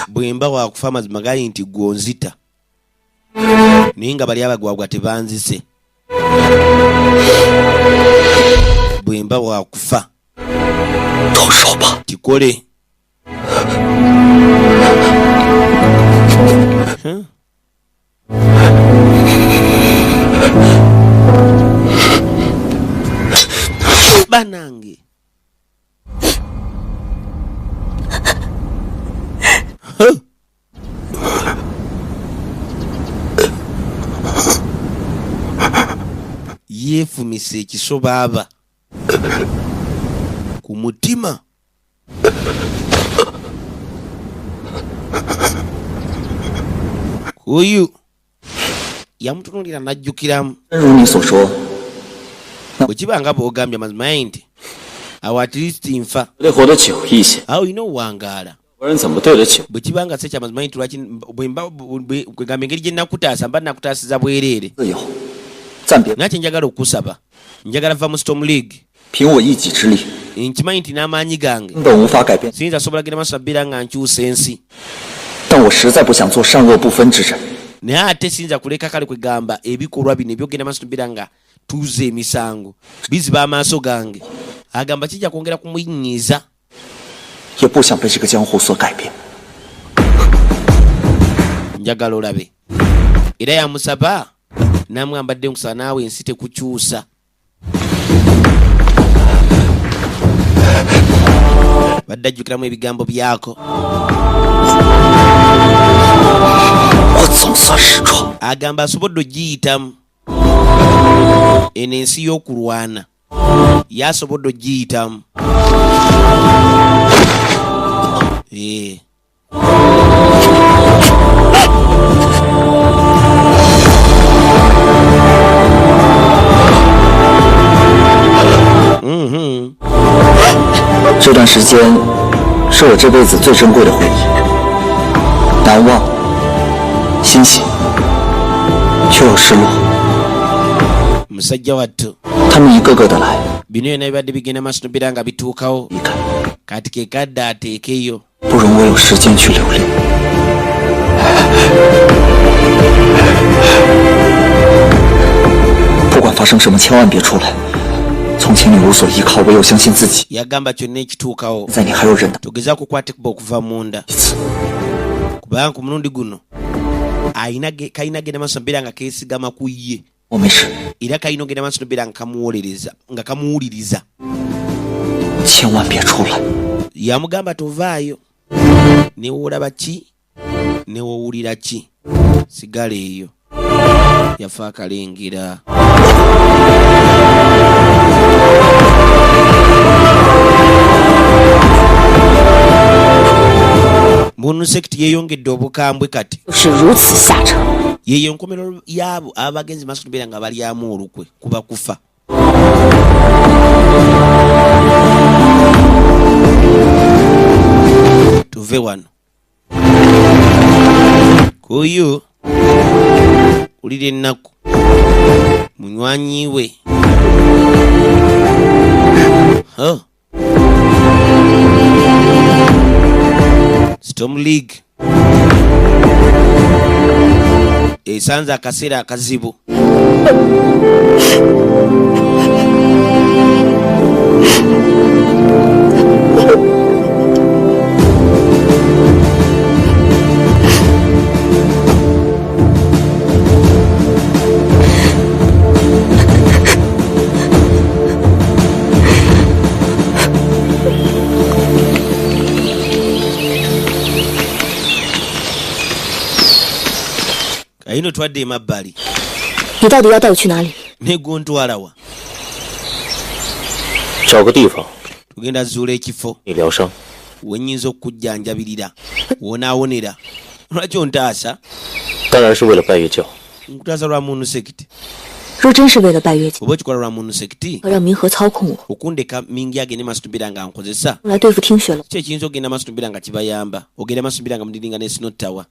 [SPEAKER 1] Bwe mba wakufa amazima gali nti ggwe onzita. Naye nga bali abagwagwa tebanzise. Bwe mba wakufa kikole. Banange. Yeefumise ekiso baaba ku mutima. Oyo yamutunuulira n'ajjukiramu. Bwe kiba nga bw'ogambye amazima nti awo at least nfa. Awo olina owangaala. Bwe kiba nga si kyamazima nti lwaki kwegamba engeri gye nakutaasa mba nakutaasiza bwereere. Naye kye njagala okusaba, njagala va mu Storm League. Nkimanyi nti n'amaanyi gange siyinza sobola genda maaso abbeera nga nkyusa ensi. Naye ate siyinza kuleka kale kwegamba ebikolwa bino ebyogenda maaso nobeera nga tuuza emisango biziba amaaso gange. Agamba kijja kwongera kumuyinyiza. Njagala olabe. Era yamusaba namwambadde nkusaba naawe ensi tekukyusa. Badde ajjukiramu ebigambo byako.
[SPEAKER 2] 我总算是闯。
[SPEAKER 1] Agamba asobodde ogiyitamu eno ensi y'okulwana, yasobodde ogiyitamu. Eh.
[SPEAKER 2] 这段时间是我这辈子最珍贵的回忆，难忘、欣喜，却又失落。
[SPEAKER 1] Musajja wattu.
[SPEAKER 2] 他们一个个的来，
[SPEAKER 1] Bino byonna bibadde bigenda maaso nobeera nga bituukawo.
[SPEAKER 2] 离开，
[SPEAKER 1] Kati ke kadde ateekeyo.
[SPEAKER 2] 不容我有时间去留恋。不管发生什么，千万别出来。从前你无所依靠，唯有相信自己。
[SPEAKER 1] Yagamba kyonna ekituukawo,
[SPEAKER 2] 现在你还有人的
[SPEAKER 1] togezaako kukwata ekkubo okuva munda,
[SPEAKER 2] 一次，
[SPEAKER 1] kubanga ku mulundi guno ayina kalina genda maaso nobeera nga keesigama ku ye.
[SPEAKER 2] 我没事，
[SPEAKER 1] Era kalina ogenda maaso nobeera nga kamuwolereza, nga kamuwuliriza.
[SPEAKER 2] 千万别出来。
[SPEAKER 1] Yamugamba tovaayo, newoolaba ki newowulira ki, sigala eyo. Yafa akalengera. Munusekiti yeyongedde obukambwe kati.
[SPEAKER 3] 是如此下场。
[SPEAKER 1] Yeyo enkomerero yaabo abagenzi maaso nobeera nga balyamu olukwe kuba kufa. Tuve wano kuyu ulira ennaku munywanyi we. Oh. Storm League esanze akaseera akazibu. Ayino twadde emabbali.
[SPEAKER 3] 你到底要带我去哪里？
[SPEAKER 1] Negontwalawa?
[SPEAKER 5] 找个地方
[SPEAKER 1] Tugenda zuula ekifo
[SPEAKER 5] 你疗伤。
[SPEAKER 1] wenyinza okukujjanjabirira wonaawonera. Lwaki ontaasa?
[SPEAKER 5] 当然是为了拜月教。
[SPEAKER 1] Nkutaasa lwa munusekiti.
[SPEAKER 3] 若真是为了拜月教，
[SPEAKER 1] Oba okikola lwa munusekiti,
[SPEAKER 3] 让明和操控我，
[SPEAKER 1] okundeka mingi agende maaso tubeera nga nkozesa,
[SPEAKER 3] 用来对付听雪楼，
[SPEAKER 1] ki ekiyinza okugenda maaso tubeera nga kibayamba ogenda maaso tubeera nga mudiringa ne sinottawa?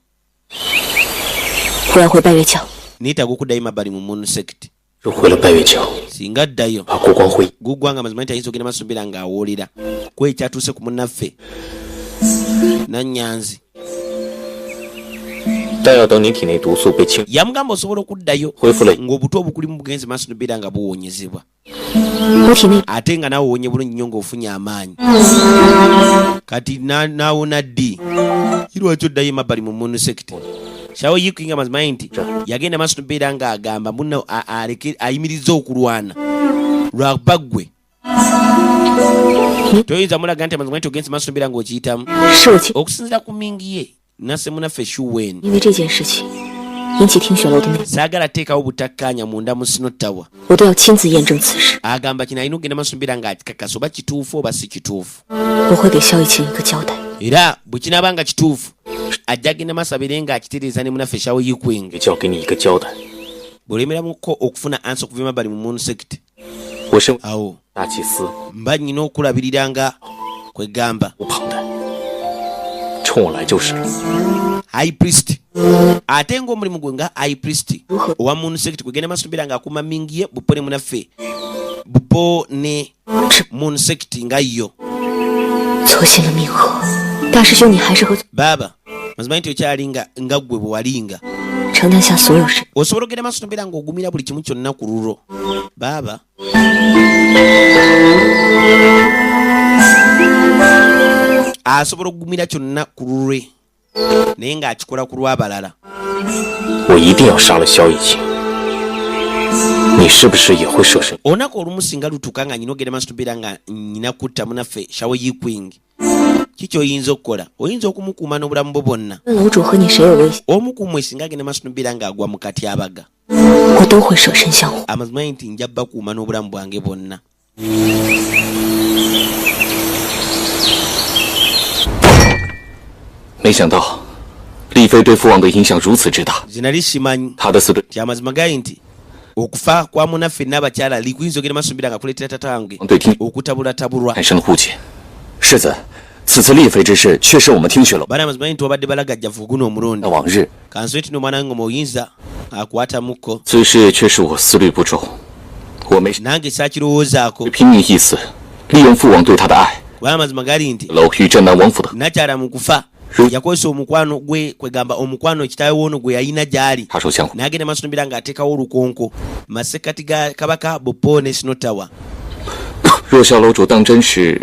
[SPEAKER 3] 我要回拜月教。
[SPEAKER 1] Neetaaga okuddayo mabbali mu munusekiti.
[SPEAKER 5] 若回了拜月教，
[SPEAKER 1] Singa addayo,
[SPEAKER 5] 把国光会
[SPEAKER 1] gugwanga mazima nti ayinza okugenda maaso tubeera ng'awoolera ku ekyatuuse ku munnaffe Nanyanzi.
[SPEAKER 5] 但要等你体内毒素被清
[SPEAKER 1] Yamugamba osobola okuddayo
[SPEAKER 5] 恢复了，
[SPEAKER 1] ng'obutwa obukulimu bugenze maaso nobeera nga buwonyezebwa,
[SPEAKER 3] 我体内
[SPEAKER 1] ate nga naawe owonye bulungi nnyo ng'ofunye amaanyi. Kati n'awona ddi? Lwaki oddayo emabbali mu munusekiti? Shawo yikinga mazima nti yagenda maaso nobeera ng'agamba muno aleke ayimirize okulwana lwaba ggwe toyinza mulaga nti amazima nti ogenze maaso nobeera ng'okiyitamu.
[SPEAKER 3] 是我亲，
[SPEAKER 1] Okusinziira ku mingi ye nasse munaffe Shuwen,
[SPEAKER 3] 因为这件事情引起听雪楼的内，
[SPEAKER 1] saagala teekawo butakkaanya munda mu sinottawa.
[SPEAKER 3] 我都要亲自验证此事。
[SPEAKER 1] Agamba kino alina okugenda maaso nobeera ng'akikakasa oba kituufu oba si kituufu.
[SPEAKER 3] 我会给萧雨晴一个交代。
[SPEAKER 1] Era bwe kinaaba nga kituufu, ajja agenda maaso abeere ng'akitereeza ne munaffe Shawo Yikwing.
[SPEAKER 5] 月教给你一个交代。
[SPEAKER 1] Bw'olemeramuko okufuna ansa okuva emabbali mu munusekiti,
[SPEAKER 5] 我身为
[SPEAKER 1] awo
[SPEAKER 5] 大祭司，
[SPEAKER 1] mba nnyina okulabirira nga kwegamba
[SPEAKER 5] 无旁贷，冲我来就是了。
[SPEAKER 1] High priest, ate ng'omulimu gwe nga high priest owa munusekiti kwegenda maaso nobeera ng'akuuma mingi ye bupo ne munaffe bupo ne munusekiti nga yo.
[SPEAKER 3] 错信了冥河，大师兄，你还是和
[SPEAKER 1] Baaba mazima nti okyalinga nga ggwe bwe walinga,
[SPEAKER 3] 承担下所有事。
[SPEAKER 1] osobola okugenda maaso nobeera ng'ogumira buli kimu kyonna ku lulwo baaba. Asobola okugumira kyonna ku lulwe naye ng'akikola ku lw'abalala.
[SPEAKER 5] 我一定要杀了萧雨晴。你是不是也会设身？
[SPEAKER 1] Olunaku olumu singa lutuuka nga nyina ogenda maaso tubeera nga nyina kutta munaffe Shawo Yikwing, Kikyoyinza okukola, oyinza okumukuuma n'obulamu bwo bwonna.
[SPEAKER 3] 楼主和你谁有危险，
[SPEAKER 1] Omu ku mmwe singa agenda maaso nobeera ng'agwa mu katyabaga,
[SPEAKER 3] 我都会舍身相护。
[SPEAKER 1] Amazima nti nja bakuuma n'obulamu bwange bwonna.
[SPEAKER 4] 没想到，丽妃对父王的影响如此之大，
[SPEAKER 1] Nze nali simanyi
[SPEAKER 4] 她的死对
[SPEAKER 1] nti amazima gali nti okufa kwa munaffe n'abakyala likuyinza ogenda maaso nobeera nga kuleetera tata wange
[SPEAKER 4] 对听
[SPEAKER 1] okutabulatabulwa.
[SPEAKER 4] 产生了误解。世子，此次丽妃之事确实我们听雪楼
[SPEAKER 1] Bana, amazima nti wabadde balagajjavu guno omulundi.
[SPEAKER 4] 的往日，
[SPEAKER 1] Kansobe tino omwana w'engoma oyinza akwatamuko.
[SPEAKER 4] 此事却是我思虑不周，我没
[SPEAKER 1] Nange saakirowoozaako.
[SPEAKER 4] 拼命一死，利用父王对她的爱，
[SPEAKER 1] Kubanga amazima gali nti
[SPEAKER 4] 楼与镇南王府的
[SPEAKER 1] nakyala mu kufa yakozesa omukwano gwe, kwegamba omukwano kitaawe woono gwe yalina gy'ali,
[SPEAKER 4] 插手相互。
[SPEAKER 1] n'agenda maaso nobeera ng'ateekawo olukonko masekati ga kabaka Bopo ne Sinotawa.
[SPEAKER 4] 若萧楼主当真是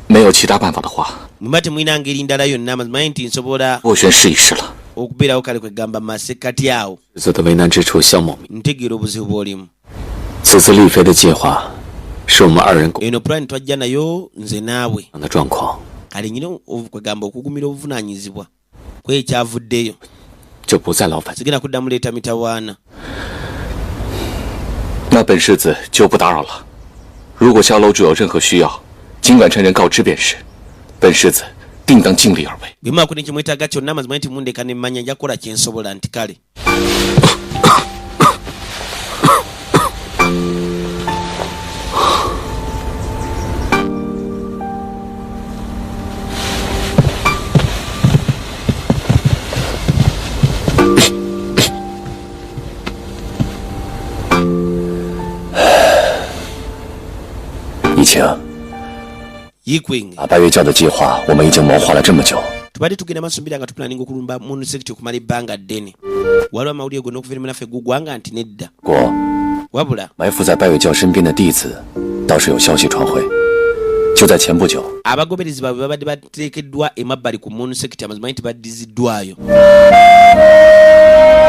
[SPEAKER 4] 没有其他办法的话，
[SPEAKER 1] Muba temulina ngeri ndala yonna, amazima nti nsobola
[SPEAKER 4] 斡旋试一试了。
[SPEAKER 1] okubeerawo kale kwegamba masekati awo.
[SPEAKER 5] 世子的为难之处，萧某明。
[SPEAKER 1] Ntegeera obuzibu bw'olimu.
[SPEAKER 5] 此次丽妃的计划，是我们二人共
[SPEAKER 1] Eno pulani twajja nayo nze naawe.
[SPEAKER 5] 享的状况，
[SPEAKER 1] Kale nyina kwegamba okugumira obuvunaanyizibwa kwekyavuddeyo.
[SPEAKER 5] 就不再劳烦。
[SPEAKER 1] Sigenda kuddamu leeta mitawaana.
[SPEAKER 4] 那本世子就不打扰了。如果萧楼主有任何需要，尽管趁人告知便是。本世子定当尽力而为。
[SPEAKER 1] Bwe mubaako ne kyemwetaaga kyonna, amazima nti mundeka ne mmanya, nja kukola kye nsobola nti kale.
[SPEAKER 4] 易晴，
[SPEAKER 1] Yikwenge,
[SPEAKER 4] 打白月教的计划我们已经谋划了这么久，
[SPEAKER 1] tubadde tugenda maaso mbeera nga tupulaninga okulumba munusekiti okumala ebbanga ddene. Waliwo amawulire gonna okuva eri munaffe gugwanga nti nedda.
[SPEAKER 4] 过
[SPEAKER 1] Wabula
[SPEAKER 4] 埋伏在白月教身边的弟子倒是有消息传回，就在前不久，
[SPEAKER 1] abagoberezi baabwe babadde bateekeddwa emabbali ku munusekiti, amazima nti baddiziddwayo.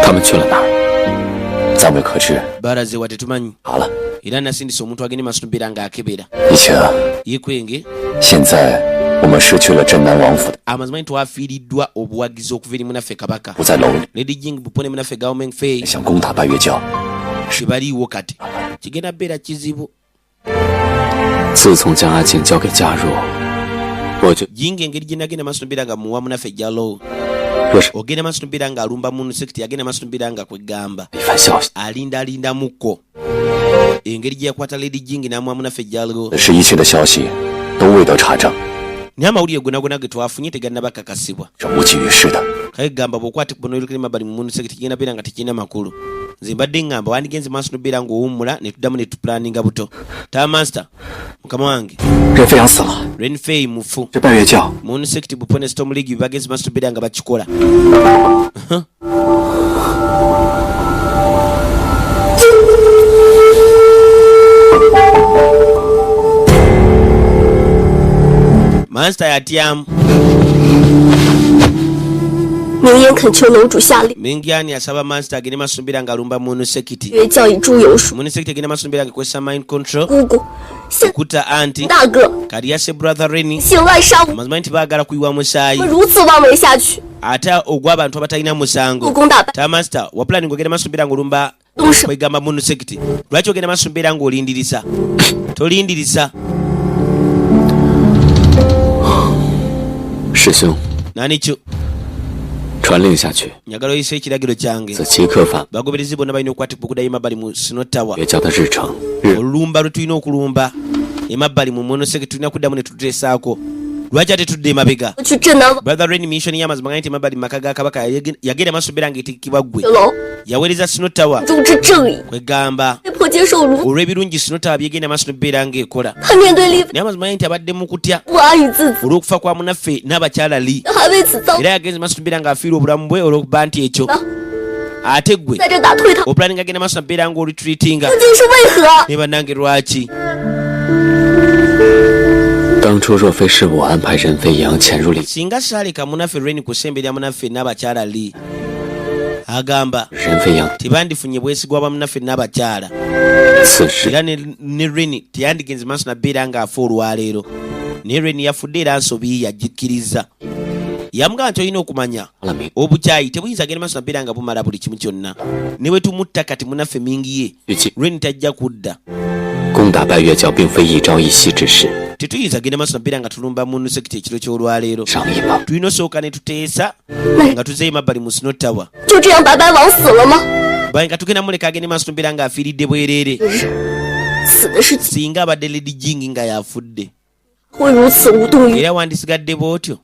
[SPEAKER 5] 他们去了哪儿？
[SPEAKER 4] 暂未可知。
[SPEAKER 1] Balaze wa tetumanyi.
[SPEAKER 4] 好了，
[SPEAKER 1] Era nasindisa omuntu agende maaso mbeera ng'akebera.
[SPEAKER 4] 易晴，
[SPEAKER 1] Yikwenge,
[SPEAKER 4] 现在我们失去了镇南王府的，
[SPEAKER 1] amazima nti twafiiriddwa obuwagizi okuva eri munaffe kabaka
[SPEAKER 4] 不在楼里，
[SPEAKER 1] Lady Jing Bupo ne munaffe Gao Mengfei
[SPEAKER 4] 想攻打白月教，
[SPEAKER 1] tebaliiwo kati kigenda beera kizibu.
[SPEAKER 5] 自从将阿静交给嘉若，我就
[SPEAKER 1] Jinga engeri gye nagenda maaso nobeera nga muwa munaffe Jalo,
[SPEAKER 5] 若是
[SPEAKER 1] ogenda maaso nobeera nga alumba munusekiti, agenda maaso nobeera nga kwegamba
[SPEAKER 5] 一番消息，
[SPEAKER 1] alindalindamukko engeri gye yakwata Lady Jing n'amuwa munaffe Jalo.
[SPEAKER 4] 是一切的消息都未得查证，
[SPEAKER 1] Naye amawulire gonna gonna ge twafunye tegannabakakasibwa.
[SPEAKER 4] 是无济于事的。
[SPEAKER 1] Kale gamba bw'okwata ekkubo emabbali mu munusekiti kigenda beera nga tekirina makulu. Nze mbadde ŋŋamba wandigenze maaso nobeera ng'owummula ne tuddamu ne tupulaninga buto. Tamaster mukama wange,
[SPEAKER 2] 任飞扬死了，
[SPEAKER 1] Renfei mufu.
[SPEAKER 2] 这拜月教
[SPEAKER 1] Munusekiti Bupo ne Storm League bagenze maaso nobeera nga bakikola. Mansita yatyamu.
[SPEAKER 6] 明言恳求楼主下令，
[SPEAKER 1] Mingyani asaba Mansita agende maaso nobeera ng'alumba munusekiti.
[SPEAKER 6] 月教以猪油术。
[SPEAKER 1] Munusekiti agenda maaso nobeera ng'ekozesa mind control
[SPEAKER 6] 姑姑，现
[SPEAKER 1] okutta anti
[SPEAKER 6] 大哥
[SPEAKER 1] kati yasse brother Reni.
[SPEAKER 6] 行滥杀无，
[SPEAKER 1] Amazima nti baagala kuyiwa musaayi
[SPEAKER 6] 我们如此妄为下去，
[SPEAKER 1] ate ogw'abantu abatalina
[SPEAKER 6] 故
[SPEAKER 1] musango.
[SPEAKER 6] 宫大败，
[SPEAKER 1] Tamaster wapulani ng'ogenda maaso nobeera ng'olumba
[SPEAKER 6] 动手
[SPEAKER 1] kwegamba munusekiti, lwaki ogenda maaso nobeera ng'olindirisa? Tolindirisa.
[SPEAKER 5] 师兄
[SPEAKER 1] Nanikyo
[SPEAKER 5] 传令下去，
[SPEAKER 1] njagala oyise ekiragiro kyange.
[SPEAKER 5] 此即刻返
[SPEAKER 1] Bagoberezi bonna balina okukwatibwa okuddayo emabbali mu Snow Tower.
[SPEAKER 5] 月教的日程。日
[SPEAKER 1] Olulumba lwe tulina okulumba emabbali mu monoseke tulina kuddamu ne tuteesaako. Lwaki ate tudde emabega?
[SPEAKER 6] 去镇南王
[SPEAKER 1] Brother Rain mission y'amazima nti emabbali mu maka ga kabaka yagenda maaso beera ng'etikibwa ggwe
[SPEAKER 6] 楼，
[SPEAKER 1] yaweereza Snow Tower
[SPEAKER 6] 主之正义，
[SPEAKER 1] kwegamba
[SPEAKER 6] 被迫接受如
[SPEAKER 1] olw'ebirungi Snow Tower byegenda maaso nobeera ng'ekola.
[SPEAKER 6] 他面对丽妃
[SPEAKER 1] Naye amazima nti abadde mu kutya
[SPEAKER 6] 不安于自己，
[SPEAKER 1] olw'okufa kwa munaffe n'abakyala Lee,
[SPEAKER 6] 还为此遭
[SPEAKER 1] era yagenze maaso nobeera ng'afiirwa obulamu bwe olw'okuba nti ekyo ate ggwe
[SPEAKER 6] 在这打退堂，
[SPEAKER 1] opulaninga agenda maaso nobeera ng'olitreatinga
[SPEAKER 6] 究竟是为何？
[SPEAKER 1] ne bannange lwaki?
[SPEAKER 5] 当初若非是我安排任飞扬潜入里
[SPEAKER 1] Singa saaleka munaffe Reni kusemberera munaffe n'abakyala Lee, agamba
[SPEAKER 5] 任飞扬
[SPEAKER 1] tebandifunye bwesigwa bwa munaffe n'abakyala,
[SPEAKER 5] 此时
[SPEAKER 1] era ne Reni teyandigenze maaso nabeera ng'afa olwaleero. Naye Ren yafudde era nsobi yagikkiriza. Yamugamba nti olina okumanya obukyayi tebuyinza genda maaso nabeera nga bumala buli kimu kyonna. Ne bwe tumutta kati munaffe mingi ye Ren tajja kudda.
[SPEAKER 5] 攻打白月教并非一朝一夕之事。
[SPEAKER 1] Tetuyinza genda maaso nabeera nga tulumba Moon Sect ekiro ky'olwaleero. Tulina osooka ne tuteesa nga tuzeeyo mabbali mu Snow Tower.
[SPEAKER 6] 就这样白白枉死了吗？
[SPEAKER 1] Baye nga tugenda muleka agende maaso nobeera ng'afiiridde bwereere.
[SPEAKER 6] 死的是
[SPEAKER 1] Singa abadde Lady Jing nga yafudde.
[SPEAKER 6] 会如此无动于
[SPEAKER 1] Era wandisigadde bw'otyo.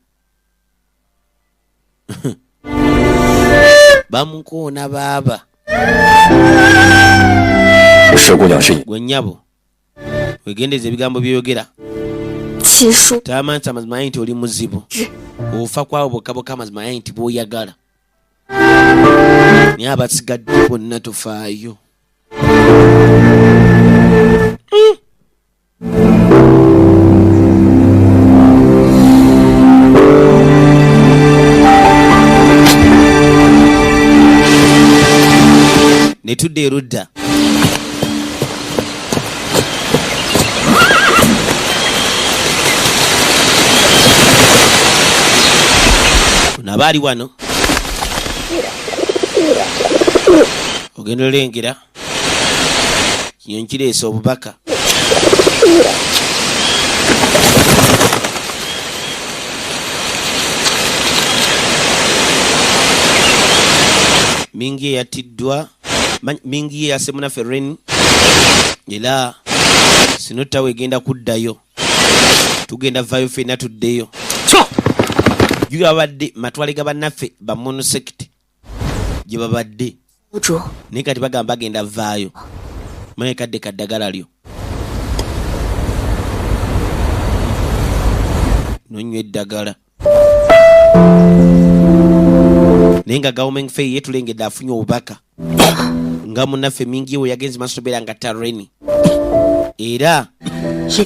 [SPEAKER 1] Bamukoona baaba.
[SPEAKER 7] 佘姑娘是
[SPEAKER 1] Gwe nnyabo wegendereza ebigambo by'oyogera.
[SPEAKER 6] 秦叔
[SPEAKER 1] Tamansi amazima ayi nti oli muzibu. Ofa kwabo bokka bokka amazima ayi nti bw'oyagala. Naye abasigadde bonna tofaayo. Ne tudda erudda. Ono aba ali wano. Ogenda olengera kinyonyi kireese obubaka. Mingi eyattiddwa, mingi ye yasse munaffe Ren, era Snow Tower egenda kuddayo. Tugenda vaayo ffenna tuddeyo. Jjukira babadde matwale ga bannaffe ba Moon Sect gye babadde.
[SPEAKER 6] 楼主
[SPEAKER 1] Naye kati bagamba bagenda vaayo. Manye kadde ka ddagala lyo. Nonywa eddagala. Naye nga Gao Mengfei ye tulengedde afunye obubaka. Nga munnaffe mingi we yagenze maaso tobeera nga Tareni. Era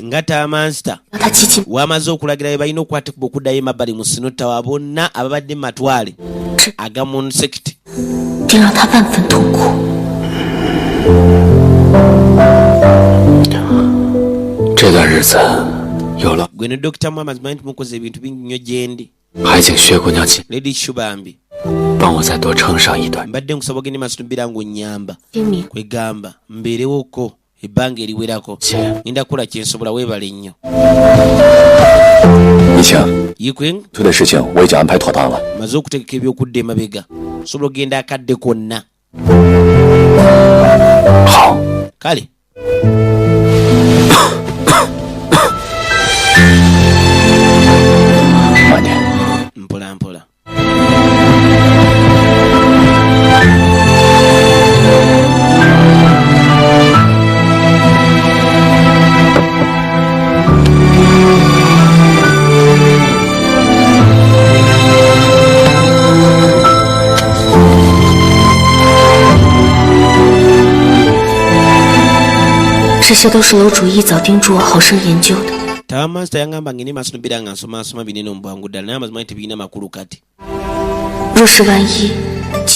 [SPEAKER 1] nga Tamansta
[SPEAKER 6] 让他激进
[SPEAKER 1] wamaze okulagira bye balina okukwatibwa okuddayo emabbali mu Snow Tower bonna ababadde mu matwale aga Moon Sect.
[SPEAKER 6] 定让他万分痛苦。
[SPEAKER 5] 这段日子有了，
[SPEAKER 1] Gwe ne Dr. Muhammad manyi nti mukoze ebintu bingi nnyo gye ndi.
[SPEAKER 5] 还请薛姑娘请
[SPEAKER 1] Lady Shubambi
[SPEAKER 5] 帮我再多撑上一段。
[SPEAKER 1] mbadde nkusaba ogende maaso tobeera ng'onnyamba.
[SPEAKER 6] 清明
[SPEAKER 1] Kwegamba mbeerewoko ebbanga eriwerako. Ngenda kukola kye nsobola weebale nnyo.
[SPEAKER 7] 一晴，
[SPEAKER 1] Yikweng
[SPEAKER 7] 推的事情我已经安排妥当了。
[SPEAKER 1] maze okutegeka ebyokudda emabega. Osobola okugenda akadde konna.
[SPEAKER 7] 好，
[SPEAKER 1] Kale
[SPEAKER 7] 慢点。
[SPEAKER 1] mpola mpola.
[SPEAKER 6] 这些都是楼主一早叮嘱我好生研究的。
[SPEAKER 1] Tawa Master yangamba ngende maaso nobeera nga nsoma binene mu bwangu ddala naye amazima tebirina makulu kati.
[SPEAKER 6] 若是万一，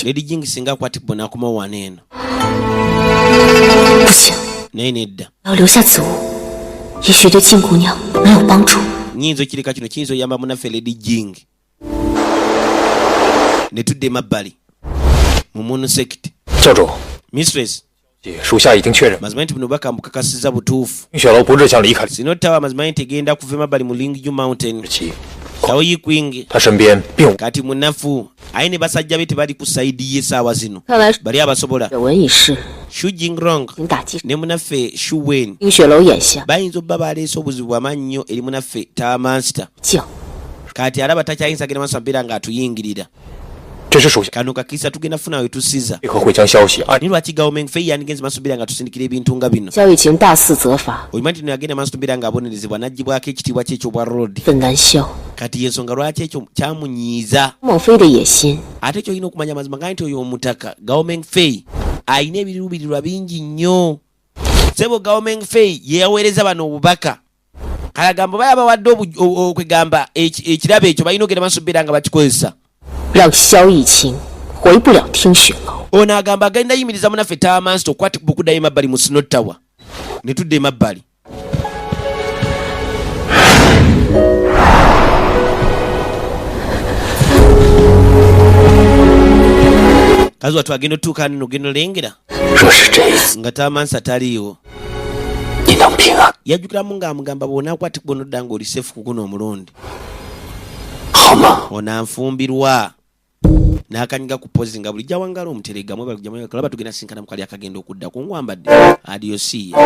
[SPEAKER 1] Lady Jing singa akwatibwa n'akomawo wano eno.
[SPEAKER 6] 不行，
[SPEAKER 1] Naye nedda.
[SPEAKER 6] 要留下此物，也许对静姑娘能有帮助。
[SPEAKER 1] Nnyinza okireka kino kiyinza oyamba munnaffe Lady Jing. Ne tudda emabbali mu Moon Sect.
[SPEAKER 8] 教主，
[SPEAKER 1] Mistress,
[SPEAKER 8] 属下已经确认，
[SPEAKER 1] mazima nti buno bubaka mbukakasizza butuufu.
[SPEAKER 8] 冰雪楼不是想离开
[SPEAKER 1] Snow Tower mazima nti egenda kuva emabbali mu Lingju Mountain.
[SPEAKER 8] 其，
[SPEAKER 1] Tawo Yikwing
[SPEAKER 8] 他身边并无
[SPEAKER 1] kati munafu aye ne basajja be tebali ku sayidi ye essaawa zino.
[SPEAKER 3] 看来
[SPEAKER 1] Bali abasobola.
[SPEAKER 3] 水文一事
[SPEAKER 1] Shu Jingrong
[SPEAKER 3] 挺打击
[SPEAKER 1] ne munaffe Shu Wen
[SPEAKER 3] 冰雪楼眼下
[SPEAKER 1] bayinza obba baleese obuzibu bw'amaanyi nnyo eri munaffe Tower Master.
[SPEAKER 3] 将
[SPEAKER 1] Kati alaba takyayinza genda maaso abeera ng'atuyingirira.
[SPEAKER 8] 这是属下
[SPEAKER 1] Kano kakisa tugenda funa we tusiza.
[SPEAKER 8] 立刻会将消息按
[SPEAKER 1] Naye lwaki Gao Mengfei yandigenze maaso beera nga tusindikira ebintu nga bino?
[SPEAKER 3] 萧雨晴大肆责罚，
[SPEAKER 1] Okimanyi nti yagenda maaso beera ng'abonerezebwa n'aggyibwako ekitiibwa kye eky'obwa Lord.
[SPEAKER 3] 愤难消。
[SPEAKER 1] Kati y'ensonga lwaki ekyo kyamunyiiza.
[SPEAKER 3] 孟非的野心
[SPEAKER 1] Ate ky'olina okumanya amazima gali nti oyo omutaka Gao Mengfei alina ebiruubirirwa bingi nnyo. Ssebo Gao Mengfei ye yaweereza bano obubaka. Kale agamba baba bawadde okwegamba ekirabo ekyo balina ogenda maaso beera nga bakikozesa.
[SPEAKER 3] 让萧雨晴回不了听雪楼。
[SPEAKER 1] Ono agamba agenda yimiriza munaffe Tower Master okukwatibwa okuddayo emabbali mu Snow Tower. Ne tudda emabbali. Kazi wattu agenda otuuka nino genda olengera
[SPEAKER 5] 若是这一次
[SPEAKER 1] nga tamansa taliiwo.
[SPEAKER 5] 你能平安，
[SPEAKER 1] Yajjukiramu ng'amugamba bw'onaakwatibwa onodda ng'oli safe ku guno omulundi
[SPEAKER 5] 好吗？
[SPEAKER 1] Onanfumbirwa n'akanyiga ku pause nga bulijjo awangala omuterega mwebalaba tugenda sinkana mu kali akagenda okudda ku ngwambadde adiosiya.